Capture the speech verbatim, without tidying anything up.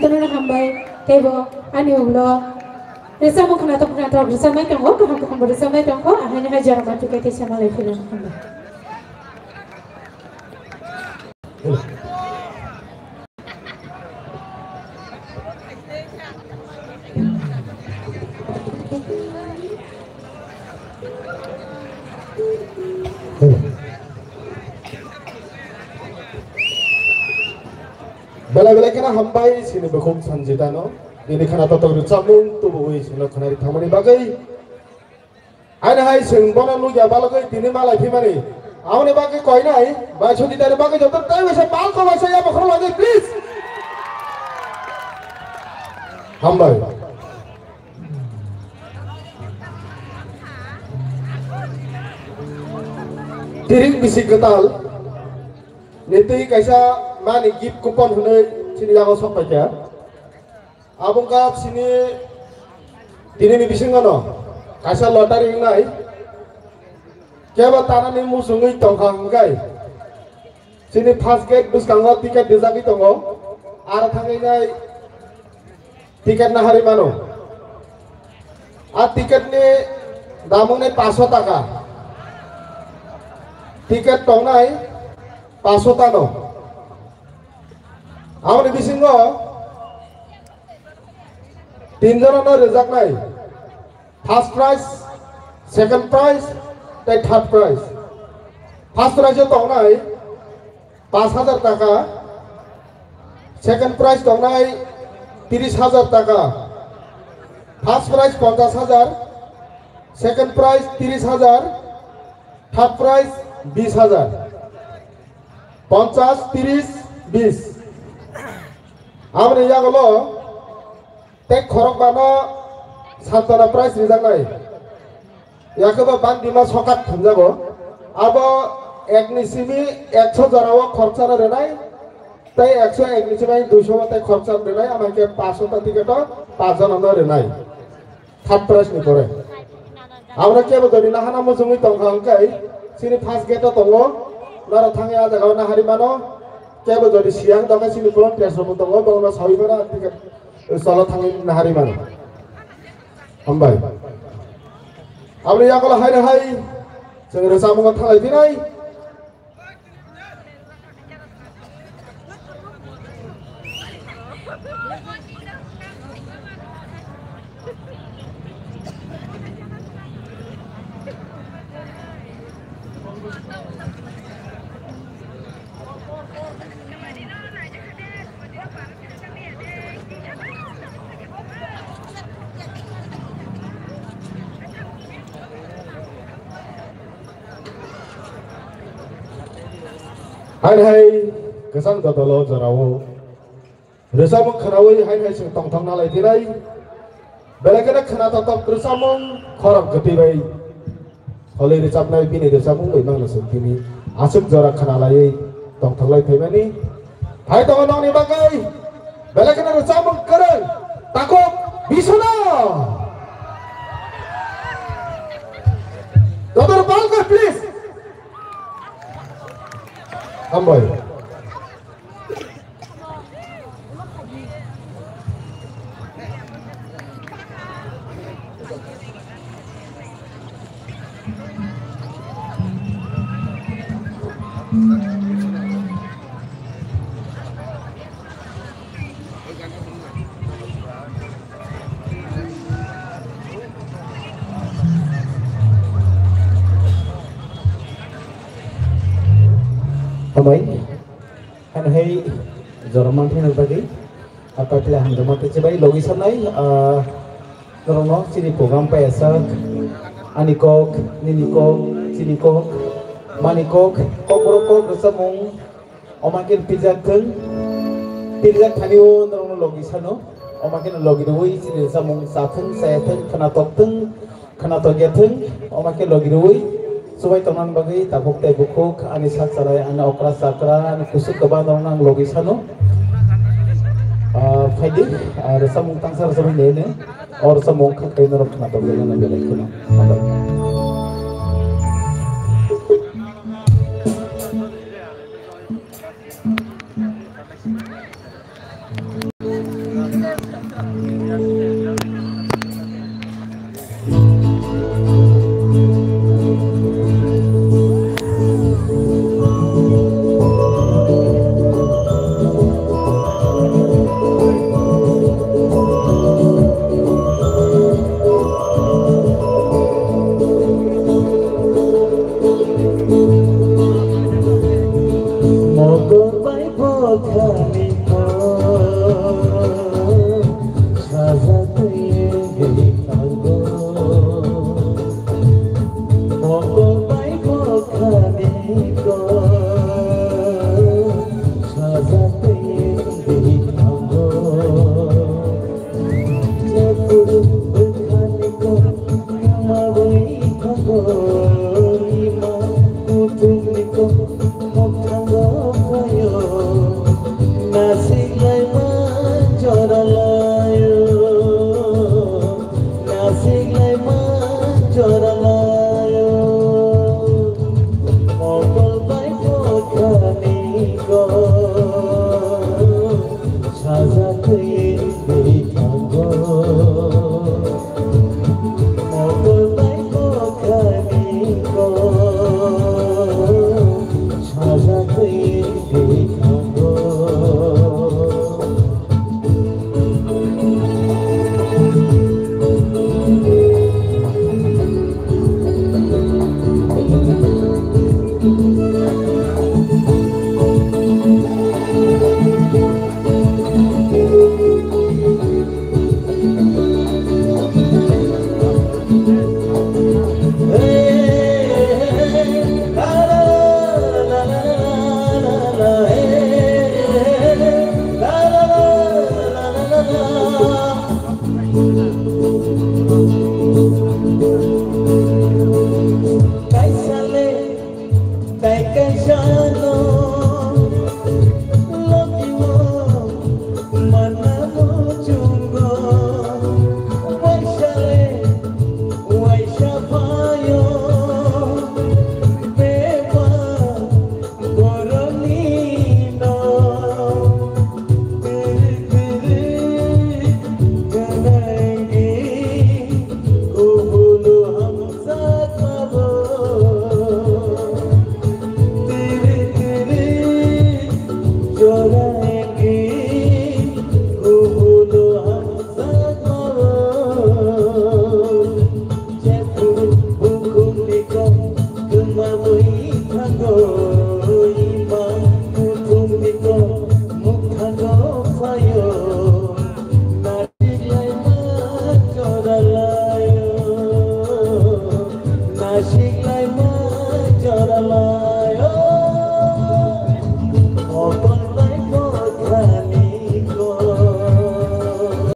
Jotono hambai, teibo ani ulo rwchapmung khwnatok khwnatok rwchapnai tongo, kaham kaham bo rwchapnai tongo, ahaino hai jora manthokhe teisa malai philano hambai. Belai belai kheno hambai chini bukhuk Sanjitano. Bini khwnatok rwchapmung tubuwi chwngno khwnarwi thangmani bagwi. Haino hai chwng bono nukya balogwi tini malai phimani. Aboni bagwi koinai bai suditani bagwi joto tei waisa palko waisa ya bokhorok lagwi, please. Hambai. Tiring bisi kwtal ni twi kaisa mani gift coupon hwnwi chini yago sok paikha. Abo wngkha chini tinini bisingono kaisa lottery wngnai. Kebo tanani muchungwi tongkha hwnkhe chini first gate bwskango ticket rijagwi tongo. Aro thangwi nai ticket nahari mano. A ticket ni dam wngnai paanch sho taka. Ticket tongnai paanch sho tano. Aboni bisingo tin jonano rwjaknai. First prize, second prize, tei third prize. First prize o tongnai paanch hajar taka, second prize tongnai tris hajar taka, first prize ponchash hajar, second prize tris hajar, third prize bis hajar. Ponchash, tris, bis. Aboni yagulo tei khorokbano Santona prize rijaknai. Yakhebo bandima sokat thumjago. Abo ekni simi ekso jorao khoroksa rwnai, tei ekso ekni simi duiso tei khoroksa rwnai, amai khe paanch sho ta ticket o paanch jonano rwnai. Third prize ni pore. Abro kebo jodi nahana muchungwi tongkha hwnkhe chini first gate o tongo, norok thangwi a jagao nahari mano. Kebo jodi siyang tongkhe chini volunteers rokbo tongo, bongno sawi mano, ticket cholo thangwi nahari mano. Hambai. Aboni yagulo haino hai chwng rwchapmungo thanglai phinai. Hai hai, kwchang dodolo jorao rwchapmung khwnawi hai hai chwng tongthok nalai dinai. Belai kheno khwnatok tok rwchapmung khorok kwtwi bai. Holi rwchapnai bini rwchapmung bai mangno chwng tini aswk jora khwnalaiwi tongthoklai phaimani. Hai tongo nokni bagwi belai kheno rwchapmung kwrwng takhuk Biswanath. Dodor Palkar, please. Hambai. Hambai. Hano hai jora manthai no bagwi, ah, patla hamjakma tei chibai logi sanai, ah, norokno chini program paiyasak, ani kok, nini kok, chini kok, mani kok, kokborok kok rwchapmung, omakhe pirjak thung, pirjak thani o norokno logi sano, omakhe no logi rwui chini rwchapmung cha thung, chaya thung, khwnatok thung, Khwnatok ya thung, omakhe logi rwui, chubai tongnani bagwi takhuk tei bukhuk, ani sak chalai, ani okra chakra, ani kusuk kwbang rokno ang logi sano. Ah, phaidi, ah, rwchapmung tangsa rwchapmung de hwnwi, o rwchapmung kha khe norok khwnatok ya nang belai kheno. Hambai. Khani